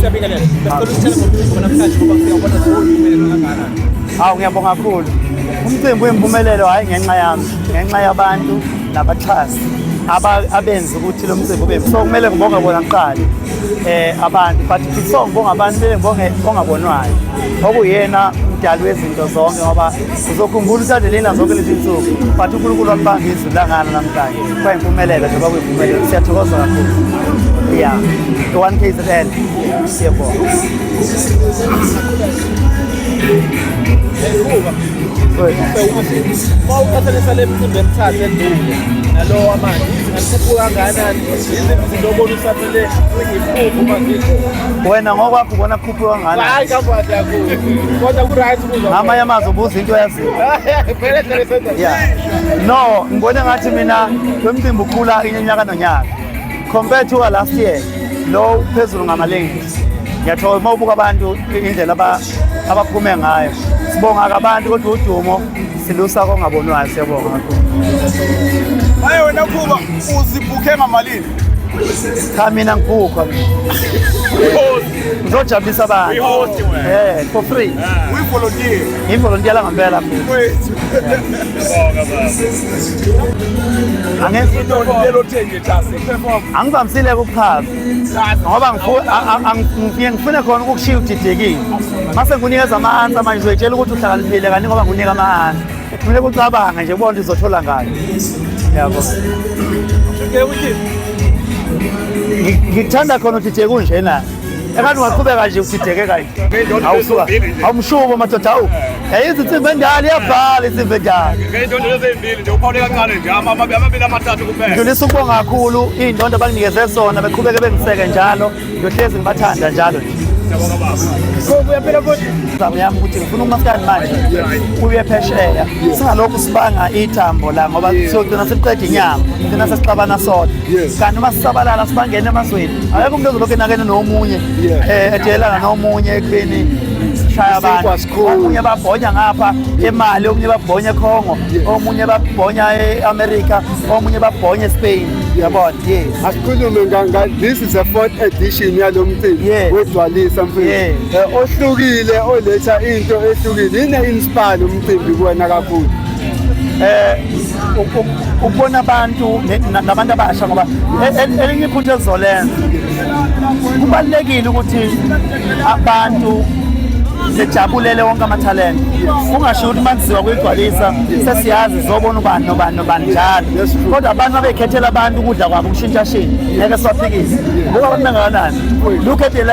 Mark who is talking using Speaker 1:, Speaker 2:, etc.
Speaker 1: Siyabingelela. Besicela usitshele ngomcimbi wanamhlanje ngoba siyawubona sowuyimpumelelo kangakanani.
Speaker 2: Hawu, ngiyabonga kakhulu. Umcimbi uyimpumelelo, hhayi ngenxa yami, ngenxa yabantu nabaxhasi abenza ukuthi lo mcimbi ube, so kumele ngibonge bona kuqala abantu, but before ngibonga abantu, kumele ngibonge ongabonwayo, okuyena umdali wezinto zonke, ngoba uzokhumbula uthande lena zonke lezi nsuku, but uNkulunkulu wambanga izulu langalo namhlanje kwayimpumelelo. Njengoba kuyimpumelelo, siyathokoza kakhulu. Yeah, the One KZN, siyabonga.
Speaker 1: Uma uqhathanisa le micimbi emithathu edlule nalo wamanje, izinga likhuphuka kangakanani? Yiziphi izinto obona usamele uyi-improve uma zikhona?
Speaker 2: Wena ngokwakho ubona kukhuphuka kangakanani?
Speaker 1: Hayi, kahle kakhulu, kodwa ku-right ukuzwa.
Speaker 2: Ngamanye amazwi ubuza into oyaziyo.
Speaker 1: Vele hlale senza.
Speaker 2: Yeah, no, ngibone ngathi mina lo mcimbi ukhula inyaka nonyaka. Compared to last year, lo phezulu ngamalengiso. Ngiyathola uma ubuka abantu indlela abaphume ngayo. Sibonga abantu, kodwa udumo silusa kongabonwayo. Siyabonga kakhulu.
Speaker 3: Hayi wena Khuba, uzibhukhe ngamalini?
Speaker 2: Cha, mina ngibhukha ngizojabulisa abantu.
Speaker 3: Uyi-host wena.
Speaker 2: For free.
Speaker 3: Uyi-volunteer.
Speaker 2: Ngivolontiya ngempela futhi.
Speaker 3: Wethu.
Speaker 2: Angenzi.
Speaker 3: Lelo thenje chase perform.
Speaker 2: Angivamisile ukuchaza ngoba ngifike ngifune khona ukukushiya udidekile, mase ngikunikeza ama-answer. Manje uzoyitshela ukuthi uhlakaniphile, kanti ngoba ngikunika ama-answer kumele kucabange nje kubona ukuthi uzothola ngayo, yabo. Ngikuthanda khona udideke kunjena, engathi ungaqhubeka nje udideke kanje. Awusuka awumshubo madoda, awu, yayizi insimbi endala, iyabhala insimbi endala.
Speaker 3: Ngeyindondo ezimbili nje, uphawule kancane nje, amabili amathathu kuphela.
Speaker 2: Ngidlulisa ukubonga kakhulu iy'ndondo abanginikeze zona, beqhubeke bengiseke njalo, ngiyohlezi ngibathanda njalo nje.
Speaker 3: Siyabonga baba.
Speaker 1: Uyaphela futhi.
Speaker 2: Zamo yami ukuthi ngifuna umaskandi manje uye phesheya, singalokhu sibanga ithambo la, ngoba siyogcina siqeda inyama, gcina sesixabana sodwa, kanti uma sisabalala sibangene emazweni, akekho umuntu ozolokhu enakene nomunye, ejeyelana nomunye ekubeni shaya abantu. Omunye babhonya ngapha emali, omunye babhonya eCongo, omunye babhonya e-America, omunye babhonya eSpain, uyabona? Yes.
Speaker 4: Asikhulume nga this is a fourth edition yalo mcimbi wegcwalisa mfethu. Ohlukile, oletha into ehlukile. Yini inspire lo mcimbi kuwena kakhulu?
Speaker 2: Ukubona abantu nabantu abasha, ngoba elinye iphutha elizolenza, kubalulekile ukuthi abantu sejabulele wonke amathalente, kungashiwo ukuthi uma kuyigcwalisa sesiyazi zobona ubani nobani nobani njalo, kodwa abantu babekhethela abantu ukudla kwabo kushintshashintsha, ngeke sibaphikise. Buka abantu bengakanani, look at the